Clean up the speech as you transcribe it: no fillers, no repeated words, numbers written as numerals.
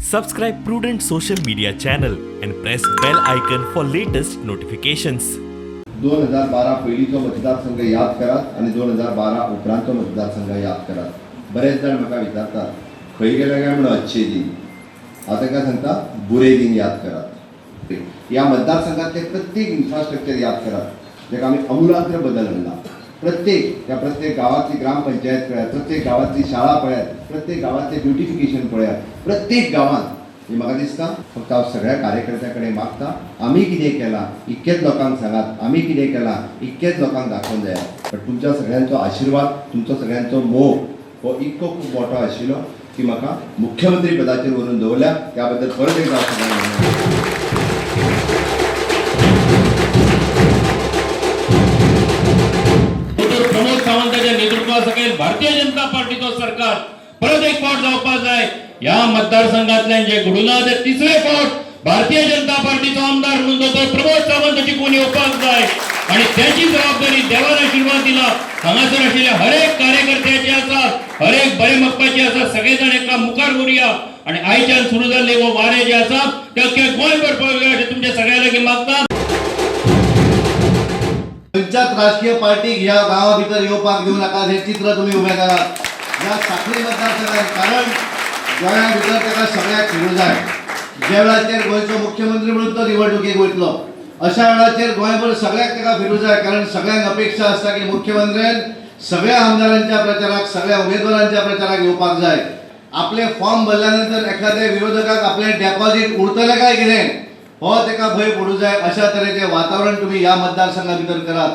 Subscribe Prudent Social Media channel and press bell icon for latest notifications. 2012 पयलींचो मतदारसंघ याद करात आनी 2012 उपरांतचो मतदारसंघ याद करात. बरेच जाण म्हाका विचारतात खंय गेले काय म्हणून अच्छे दिन. हांव तांकां सांगता बुरे दिन याद करात. ह्या मतदारसंघातले प्रत्येक इन्फ्रास्ट्रक्चर याद करात, जाका आमी अमुलाग्र बदल हाडला. प्रत्येक त्या प्रत्येक गांवांतली ग्रामपंचायत पळयात, प्रत्येक गांवांतली शाळा पळयात, प्रत्येक गांवांतले ब्युटिफिकेशन पळयात, प्रत्येक गांवांत हे म्हाका दिसता. फक्त हांव सगळ्या कार्यकर्त्यां कडेन मागता, आमी कितें केलां इतकेंच लोकांक सांगात, आमी कितें केलां इतकेंच लोकांक दाखोवन जायात. बट तुमच्या सगळ्यांचो आशिर्वाद, तुमचो सगळ्यांचो मोग हो इतको खूब मोठो आशिल्लो की म्हाका मुख्यमंत्री पदाचेर व्हरून दवरल्या. त्या बद्दल परत एकदा हांव सगळ्यांक प्रमोद सावंताच्या नेतृत्वासकयल भारतीय जनता पार्टीचो सरकार परत एक फावट जावपाक जाय. ह्या मतदारसंघातल्यान जे घडूना ते तिसरे फावट भारतीय जनता पार्टीचो आमदार म्हणून दोतोर प्रमोद सावंत जिखून येवपाक जाय आणि त्याची जबाबदारी देवान आशिर्वाद दिला. हांगासर आशिल्ल्या हरेक कार्यकर्त्याची आसा, हरेक बरे मागपाची आसा. सगळे जाण एका मुखार व्हरूया आणि आयच्यान सुरू जाल्ले हो वारे जे आसा ते अख्ख्या गोंयभर पावया अशें तुमच्या सगळ्या लागीं मागता. खंयच्याच राजकीय पार्टीक ह्या गांवा भितर येवपाक दिवं नाका हें चित्र तुमी उबें करात ह्या साखळी मतदारसंघात. कारण गोंया भितर ताका सगळ्याक फिरूं जाय. ज्या वेळाचेर गोंयचो मुख्यमंत्री म्हणून तो निवडणुकेक वयतलो अशा वेळाचेर गोंयभर सगळ्याक ताका फिरूं जाय. कारण सगळ्यांक अपेक्षा आसता की मुख्यमंत्र्यान सगळ्या आमदारांच्या प्रचाराक, सगळ्या उमेदवारांच्या प्रचाराक येवपाक जाय. आपले फॉर्म भरल्या नंतर एखाद्या विरोधकाक आपलें डेपॉझीट उरतलें काय कितें हो ताका भंय पडूं जाय. अशा तरेचें वातावरण तुमी ह्या मतदारसंघा भितर करात.